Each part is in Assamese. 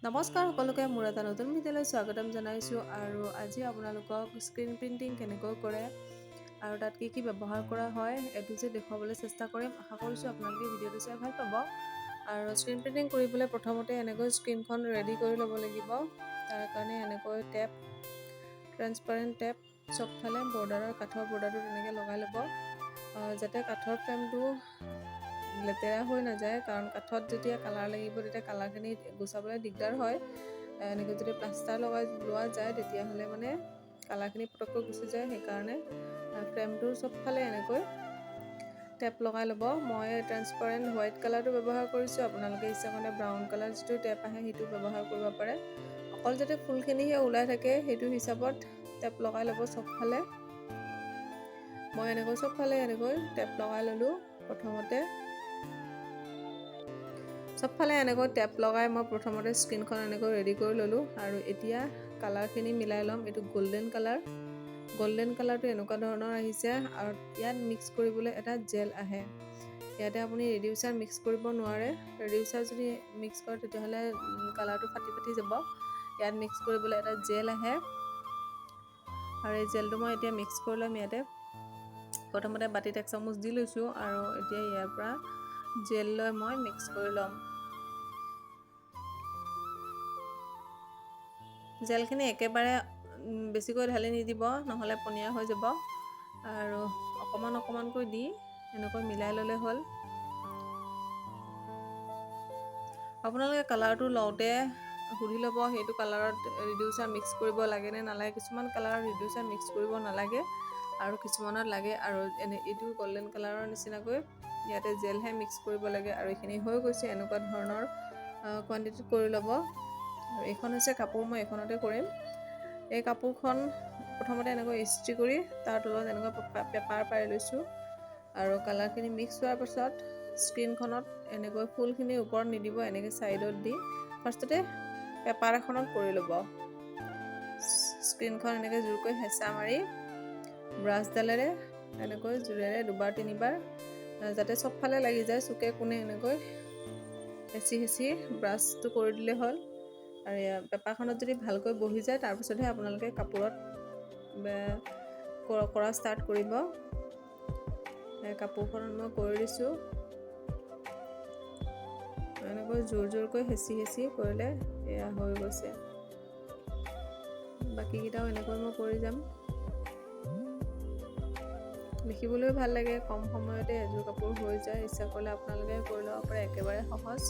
নমস্কাৰ সকলোকে, মোৰ এটা নতুন ভিডিঅ'লৈ স্বাগতম জনাইছোঁ। আৰু আজি আপোনালোকক স্ক্ৰীণ প্ৰিণ্টিং কেনেকৈ কৰে আৰু তাত কি কি ব্যৱহাৰ কৰা হয় এইটো যে দেখুৱাবলৈ চেষ্টা কৰিম। আশা কৰিছোঁ আপোনালোকে ভিডিঅ'টো চাই ভাল পাব। আৰু স্ক্ৰীণ প্ৰিণ্টিং কৰিবলৈ প্ৰথমতে এনেকৈ স্ক্ৰীণখন ৰেডি কৰি ল'ব লাগিব। তাৰ কাৰণে এনেকৈ টেপ, ট্ৰেন্সপাৰেণ্ট টেপ চবফালে বৰ্ডাৰৰ, কাঠৰ বৰ্ডাৰটো তেনেকৈ লগাই ল'ব, যাতে কাঠৰ ফ্ৰেমটো লেতেৰা হৈ নাযায়। কাৰণ কাঠত যেতিয়া কালাৰ লাগিব, তেতিয়া কালাৰখিনি গুচাবলৈ দিগদাৰ হয়। এনেকৈ যদি প্লাষ্টাৰ লগাই লোৱা যায়, তেতিয়াহ'লে মানে কালাৰখিনি পটককৈ গুচি যায়। সেইকাৰণে ফ্ৰেমটোৰ চবফালে এনেকৈ টেপ লগাই ল'ব। মই ট্ৰেন্সপাৰেণ্ট হোৱাইট কালাৰটো ব্যৱহাৰ কৰিছোঁ। আপোনালোকে ইচ্ছা কৰিলে ব্ৰাউন কালাৰ যিটো টেপ আহে, সেইটো ব্যৱহাৰ কৰিব পাৰে। অকল যাতে ফুলখিনিহে ওলাই থাকে, সেইটো হিচাপত টেপ লগাই ল'ব চবফালে। মই এনেকৈ চবফালে এনেকৈ টেপ লগাই ল'লোঁ। প্ৰথমতে চবফালে এনেকৈ টেপ লগাই মই প্ৰথমতে স্ক্ৰীণখন এনেকৈ ৰেডি কৰি ল'লোঁ। আৰু এতিয়া কালাৰখিনি মিলাই ল'ম। এইটো গল্ডেন কালাৰ। গল্ডেন কালাৰটো এনেকুৱা ধৰণৰ আহিছে। আৰু ইয়াত মিক্স কৰিবলৈ এটা জেল আহে। ইয়াতে আপুনি ৰিডিউচাৰ মিক্স কৰিব নোৱাৰে। ৰিডিউচাৰ যদি মিক্স কৰে, তেতিয়াহ'লে কালাৰটো ফাটি ফাটি যাব। ইয়াত মিক্স কৰিবলৈ এটা জেল আহে আৰু এই জেলটো মই এতিয়া মিক্স কৰি ল'ম। ইয়াতে প্ৰথমতে বাতিত এক চামুচ দি লৈছোঁ আৰু এতিয়া ইয়াৰ পৰা জেল লৈ মই মিক্স কৰি ল'ম। জেলখিনি একেবাৰে বেছিকৈ ঢালি নিদিব, নহ'লে পনীয়া হৈ যাব। আৰু অকণমান অকণমানকৈ দি এনেকৈ মিলাই ল'লে হ'ল। আপোনালোকে কালাৰটো লওঁতে সুধি ল'ব, সেইটো কালাৰত ৰিডিউচাৰ মিক্স কৰিব লাগে নে নালাগে। কিছুমান কালাৰত ৰিডিউচাৰ মিক্স কৰিব নালাগে আৰু কিছুমানত লাগে। আৰু এনে এইটো গল্ডেন কালাৰৰ নিচিনাকৈ ইয়াতে জেলহে মিক্স কৰিব লাগে। আৰু এইখিনি হৈ গৈছে। এনেকুৱা ধৰণৰ কোৱাণ্টিটিত কৰি ল'ব। আৰু এইখন হৈছে কাপোৰ, মই এইখনতে কৰিম। এই কাপোৰখন প্ৰথমতে এনেকৈ ইস্ত্ৰি কৰি তাৰ তলত এনেকৈ পেপাৰ পাৰি লৈছোঁ। আৰু কালাৰখিনি মিক্স হোৱাৰ পাছত স্ক্ৰীণখনত এনেকৈ ফুলখিনি ওপৰত নিদিব, এনেকৈ ছাইডত দি ফাৰ্ষ্টতে পেপাৰ এখনত কৰি ল'ব। স্ক্ৰীণখন এনেকৈ জোৰকৈ হেঁচা মাৰি ব্ৰাছডালেৰে এনেকৈ জোৰেৰে দুবাৰ তিনিবাৰ, যাতে চবফালে লাগি যায়, চুকে কোণে এনেকৈ হেঁচি হেঁচি ব্ৰাছটো কৰি দিলে হ'ল। আৰু পেপাৰখনত যদি ভালকৈ বহি যায়, তাৰপিছতহে আপোনালোকে কাপোৰত কৰা ষ্টাৰ্ট কৰিব। কাপোৰখনত মই কৰি দিছোঁ। এনেকৈ জোৰ জোৰকৈ হেঁচি হেঁচি কৰিলে এয়া হৈ গৈছে। বাকীকেইটাও এনেকৈ মই কৰি যাম। দেখিবলৈও ভাল লাগে, কম সময়তে এযোৰ কাপোৰ হৈ যায়। ইচ্ছা কৰিলে আপোনালোকে কৰি ল'ব পাৰে, একেবাৰে সহজ।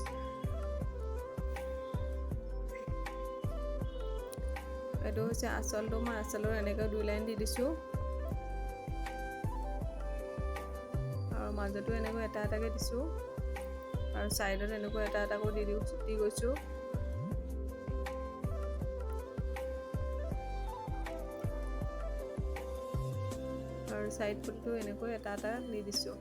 এইটো হৈছে আঁচলটো। মই আঁচলৰ এনেকৈ দুই লাইন দি দিছোঁ আৰু মাজতো এনেকৈ এটা এটাকৈ দিছোঁ আৰু ছাইডত এনেকৈ এটা এটাকৈ দি দি গৈছোঁ। আৰু ছাইড ফুটটো এনেকৈ এটা এটা দি দিছোঁ।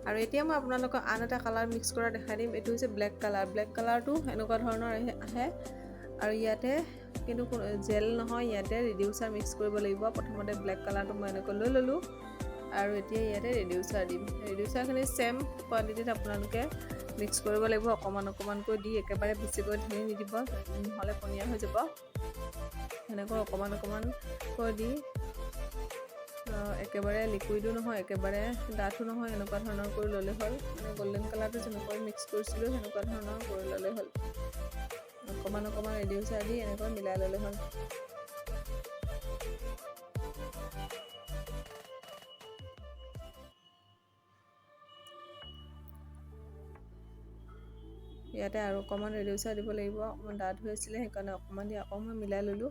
আৰু এতিয়া মই আপোনালোকক আন এটা কালাৰ মিক্স কৰা দেখাই দিম। এইটো হৈছে ব্লেক কালাৰ। ব্লেক কালাৰটো এনেকুৱা ধৰণৰ আহে আৰু ইয়াতে কিন্তু জেল নহয়, ইয়াতে ৰিডিউচাৰ মিক্স কৰিব লাগিব। প্ৰথমতে ব্লেক কালাৰটো মই এনেকৈ লৈ ল'লোঁ আৰু এতিয়া ইয়াতে ৰিডিউচাৰ দিম। ৰিডিউচাৰখিনি ছেম কোৱাণ্টিটিত আপোনালোকে মিক্স কৰিব লাগিব, অকণমান অকণমানকৈ দি। একেবাৰে বেছিকৈ ঢালি নিদিব, নহ'লে পনীয়া হৈ যাব। সেনেকৈ অকণমান অকণমানকৈ দি, একেবাৰে লিকুইডো নহয়, একেবাৰে ডাঠো নহয়, এনেকুৱা ধৰণৰ কৰি ল'লে হ'ল। মানে গল্ডেন কালাৰটো যেনেকৈ মিক্স কৰিছিলোঁ, সেনেকুৱা ধৰণৰ কৰি ল'লে হ'ল। অকণমান অকণমান ৰিডিউচাৰ দি এনেকৈ মিলাই ল'লে হ'ল। ইয়াতে আৰু অকণমান ৰিডিউচাৰ দিব লাগিব। অকণমান ডাঠ হৈ আছিলে, সেইকাৰণে অকণমান দি আকৌ মই মিলাই ল'লোঁ।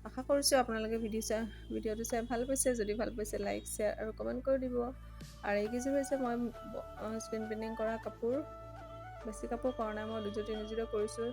আশা কৰিছোঁ আপোনালোকে ভিডিঅ'টো চাই ভাল পাইছে। যদি ভাল পাইছে, লাইক, শ্বেয়াৰ আৰু কমেণ্ট কৰি দিব। আৰু এইকেইযোৰ হৈছে মই স্ক্ৰীণ প্ৰিণ্টিং কৰা কাপোৰ। বেছি কাপোৰ কৰা নাই, মই দুযোৰ তিনিযোৰে কৰিছোঁ।